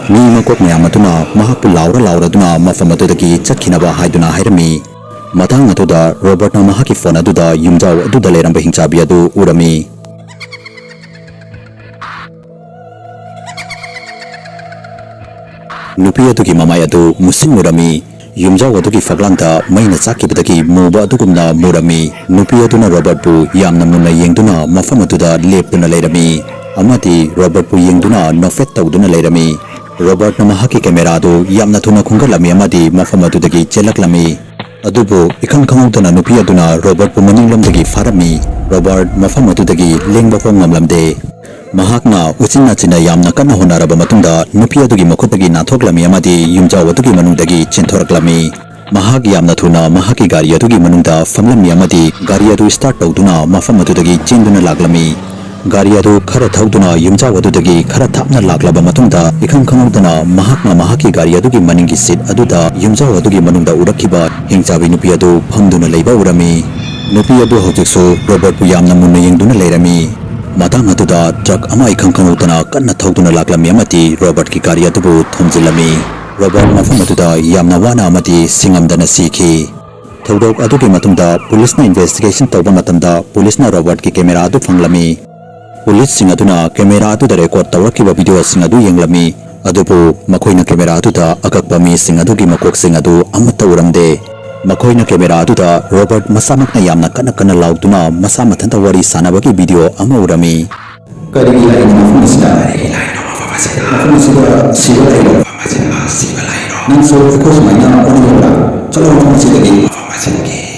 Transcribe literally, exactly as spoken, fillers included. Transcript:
ꯃꯤ ꯃꯀꯣꯛ ꯃꯌꯥꯝ ꯑꯗꯨꯅ ꯃꯍꯥꯛꯄꯨ ꯂꯥꯎꯔ ꯂꯥꯎꯔꯗꯨꯅ ꯃꯐꯝ ꯑꯗꯨꯗꯒꯤ ꯆꯠꯈꯤꯅꯕ ꯍꯥꯏꯗꯨꯅ ꯍꯥꯏꯔꯝꯃꯤ꯫ ꯃꯇꯥꯡ ꯑꯗꯨꯗ ꯔꯣꯕꯔꯠꯅ ꯃꯍꯥꯛꯀꯤ ꯐꯣꯟ ꯑꯗꯨꯗ ꯌꯨꯝꯖꯥꯎ ꯑꯗꯨꯗ ꯂꯩꯔꯝꯕ ꯍꯤꯡꯆꯥꯕꯤ ꯑꯗꯨ ꯎꯔꯝꯃꯤ꯫ ꯅꯨꯄꯤ ꯑꯗꯨꯒꯤ ꯃꯃꯥꯏ ꯑꯗꯨ ꯃꯨꯁꯤꯟ ꯃꯨꯔꯝꯃꯤ꯫ ꯌꯨꯝꯖꯥꯎ ꯑꯗꯨꯒꯤ ꯐꯛꯂꯥꯡꯗ ꯃꯩꯅ ꯆꯥꯛꯈꯤꯕꯗꯒꯤ ꯃꯨꯕ ꯑꯗꯨꯒꯨꯝꯅ ꯃꯨꯔꯝꯃꯤ꯫ ꯅꯨꯄꯤ ꯑꯗꯨꯅ ꯔꯣꯕꯔꯠꯄꯨ ꯌꯥꯝꯅ ꯃꯨꯟꯅ ꯌꯦꯡꯗꯨꯅ ꯃꯐꯝ ꯑꯗꯨꯗ ꯂꯦꯞꯇꯨꯅ ꯂꯩꯔꯝꯃꯤ ꯑꯃꯗꯤ ꯔꯣꯕꯔꯠꯄꯨ ꯌꯦꯡꯗꯨꯅ ꯅꯣꯛꯐꯦꯠ ꯇꯧꯗꯨꯅ ꯂꯩꯔꯝꯃꯤ꯫ ꯔꯣꯕꯔꯠꯅ ꯃꯍꯥꯛꯀꯤ ꯀꯦꯃꯦꯔꯥ ꯑꯗꯨ ꯌꯥꯝꯅ ꯊꯨꯅ ꯈꯨꯝꯒꯠꯂꯝꯃꯤ ꯑꯃꯗꯤ ꯃꯐꯝ ꯑꯗꯨꯗꯒꯤ ꯆꯦꯜꯂꯛꯂꯝꯃꯤ꯫ ꯑꯗꯨꯕꯨ ꯏꯈꯪ ꯈꯪꯍꯧꯗꯅ ꯅꯨꯄꯤ ꯑꯗꯨꯅ ꯔꯣꯕꯔꯠꯄꯨ ꯃꯅꯤꯡꯂꯣꯝꯗꯒꯤ ꯐꯥꯔꯝꯃꯤ꯫ ꯔꯣꯕꯔꯠ ꯃꯐꯝ ꯑꯗꯨꯗꯒꯤ ꯂꯦꯡꯕ ꯐꯥꯎ ꯉꯝꯂꯝꯗꯦ꯫ ꯃꯍꯥꯛꯅ ꯎꯆꯤꯟ ꯅꯥꯆꯤꯟꯅ ꯌꯥꯝꯅ ꯀꯟꯅ ꯍꯣꯠꯅꯔꯕ ꯃꯇꯨꯡꯗ ꯅꯨꯄꯤ ꯑꯗꯨꯒꯤ ꯃꯈꯨꯠꯇꯒꯤ ꯅꯥꯟꯊꯣꯛꯂꯝꯃꯤ ꯑꯃꯗꯤ ꯌꯨꯝꯖꯥꯎ ꯑꯗꯨꯒꯤ ꯃꯅꯨꯡꯗꯒꯤ ꯆꯦꯟꯊꯣꯔꯛꯂꯝꯃꯤ꯫ ꯃꯍꯥꯛ ꯌꯥꯝꯅ ꯊꯨꯅ ꯃꯍꯥꯛꯀꯤ ꯒꯥꯔꯤ ꯑꯗꯨꯒꯤ ꯃꯅꯨꯡꯗ ꯐꯝꯂꯝꯃꯤ ꯑꯃꯗꯤ ꯒꯥꯔꯤ ꯑꯗꯨ start ꯇꯧꯗꯨꯅ ꯃꯐꯝ ꯑꯗꯨꯗꯒꯤ ꯆꯦꯟꯗꯨꯅ ꯂꯥꯛꯂꯝꯃꯤ꯫ ꯒꯥꯔꯤ ꯑꯗꯨ ꯈꯔ ꯊꯧꯗꯨꯅ ꯌꯨꯝꯖꯥꯎ ꯑꯗꯨꯗꯒꯤ ꯈꯔ ꯊꯥꯞꯅ ꯂꯥꯛꯂꯕ ꯃꯇꯨꯡꯗ ꯏꯈꯪ ꯈꯪꯍꯧꯗꯅ ꯃꯍꯥꯛꯅ ꯃꯍꯥꯛꯀꯤ ꯒꯥꯔꯤ ꯑꯗꯨꯒꯤ ꯃꯅꯤꯡꯒꯤ seat ꯑꯗꯨꯗ ꯌꯨꯝꯖꯥꯎ ꯑꯗꯨꯒꯤ ꯃꯅꯨꯡꯗ ꯎꯔꯛꯈꯤꯕ ꯍꯤꯡꯆꯥꯕꯤ ꯅꯨꯄꯤ ꯑꯗꯨ ꯐꯝꯗꯨꯅ ꯂꯩꯕ ꯎꯔꯝꯃꯤ꯫ ꯅꯨꯄꯤ ꯑꯗꯨ ꯍꯧꯖꯤꯛꯁꯨ ꯔꯣꯕꯔꯠꯄꯨ ꯌꯥꯝꯅ ꯃꯨꯟꯅ ꯌꯦꯡꯗꯨꯅ ꯂꯩꯔꯝꯃꯤ꯫ ꯃꯇꯥꯡ ꯑꯗꯨꯗ truck ꯑꯃ ꯏꯈꯪ ꯈꯪꯍꯧꯗꯅ ꯀꯟꯅ ꯊꯧꯗꯨꯅ ꯂꯥꯛꯂꯝꯃꯤ ꯑꯃꯗꯤ ꯔꯣꯕꯔꯠꯀꯤ ꯒꯥꯔꯤ ꯑꯗꯨꯕꯨ ꯊꯣꯝꯖꯤꯜꯂꯝꯃꯤ꯫ ꯔꯣꯕꯔꯠ ꯃꯐꯝ ꯑꯗꯨꯗ ꯌꯥꯝꯅ ꯋꯥꯅ ꯑꯃꯗꯤ ꯁꯤꯡꯉꯝꯗꯅ ꯁꯤꯈꯤ꯫ ꯊꯧꯗꯣꯛ ꯑꯗꯨꯒꯤ ꯃꯇꯨꯡꯗ ꯄꯨꯂꯤꯁꯅ investigation ꯇꯧꯕ ꯃꯇꯝꯗ ꯄꯨꯂꯤꯁꯅ ꯔꯣꯕꯔꯠꯀꯤ ꯀꯦꯃꯦꯔꯥ ꯑꯗꯨ ꯐꯪꯂꯝꯃꯤ꯫ ꯄꯨꯂꯤꯁꯁꯤꯡ ꯑꯗꯨꯅ ꯀꯦꯃꯦꯔꯥ ꯑꯗꯨꯗ record ꯇꯧꯔꯛꯈꯤꯕ videoꯁꯤꯡ ꯑꯗꯨ ꯌꯦꯡꯂꯝꯃꯤ꯫ ꯑꯗꯨꯕꯨ ꯃꯈꯣꯏꯅ ꯀꯦꯃꯦꯔꯥ ꯑꯗꯨꯗ ꯑꯀꯛꯄ ꯃꯤꯁꯤꯡ ꯑꯗꯨꯒꯤ ꯃꯀꯣꯛꯁꯤꯡ ꯑꯗꯨ ꯑꯃꯠꯇ ꯎꯔꯝꯗꯦ꯫ ꯃꯈꯣꯏꯅ ꯀꯦꯃꯦꯔꯥ ꯑꯗꯨꯗ ꯔꯣꯕꯔꯠ ꯃꯁꯥꯃꯛꯅ ꯌꯥꯝꯅ ꯀꯟꯅ ꯀꯟꯅ ꯂꯥꯎꯗꯨꯅ ꯃꯁꯥ ꯃꯊꯟꯇ ꯋꯥꯔꯤ ꯁꯥꯟꯅꯕꯒꯤ video ꯑꯃ ꯎꯔꯝꯃꯤ꯫ ꯀꯔꯤꯒꯤ ꯂꯥꯛꯏꯅꯣ ꯃꯐꯝ ꯑꯁꯤꯗ? ꯀꯔꯤꯒꯤ ꯂꯥꯛꯏꯅꯣ ꯃꯐꯝ ꯑꯁꯤꯗ? ꯃꯐꯝ ꯑꯁꯤꯗ ꯁꯤꯕ ꯂꯩꯔꯣ? ꯃꯐꯝ ꯑꯁꯤꯗ ꯁꯤꯕ ꯂꯩꯔꯣ? ꯅꯪꯁꯨ ꯑꯩꯈꯣꯏ ꯁꯨꯃꯥꯏꯅ ꯑꯣꯟꯅꯤꯡꯕ꯭ꯔꯥ? ꯆꯠꯂꯣ ꯃꯐꯝ ꯑꯁꯤꯗꯒꯤ꯫ ꯃꯐꯝ ꯑꯁꯤꯗꯒꯤ꯫